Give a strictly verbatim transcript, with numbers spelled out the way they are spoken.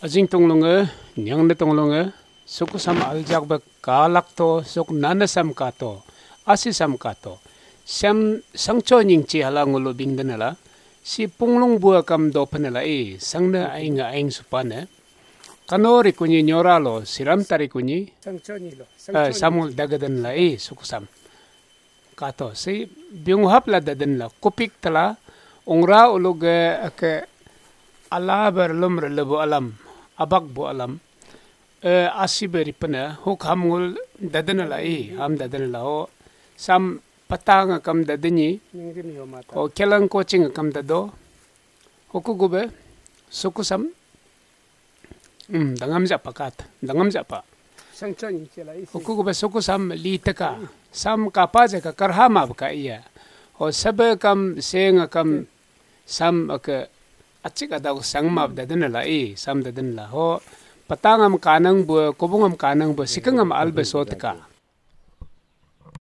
Ajing tunglunge, nyangne tunglunge, suku sam aljak be kalak to, suk nana sam kato, asi sam kato. Sam sangcho nyingchi hala ngulu bingdenela, si punglung bua kam dopenela i, sangne aing aing supane. Kano rikunyi nyora lo, siram tarikunyi, Sangcho nyi lo. Eh, Samul dagadenla i, suku sam. Kato si biung hap la daden la kupik tala ungra uluge ake ala berlum relebu alam, abak bu alam, eh, asi beri pena huk ham ngul daden la i, ham daden la ho. Sam patang akam dadeni, Ningdin yo mata. Ho kelang coaching akam dado. Huku gube suku sam, hmm, dangam japa kat, dangam japa. Sangcho nyi chela isi. Huku gube suku sam li teka, sam kapa jaka karhama baka iya. Ho sebe kam, seng akam, sam ake achik adau sang map daden la i, sam daden la. Ho patang am kanang bu, kubung am kanang bu, sikang am albe so teka.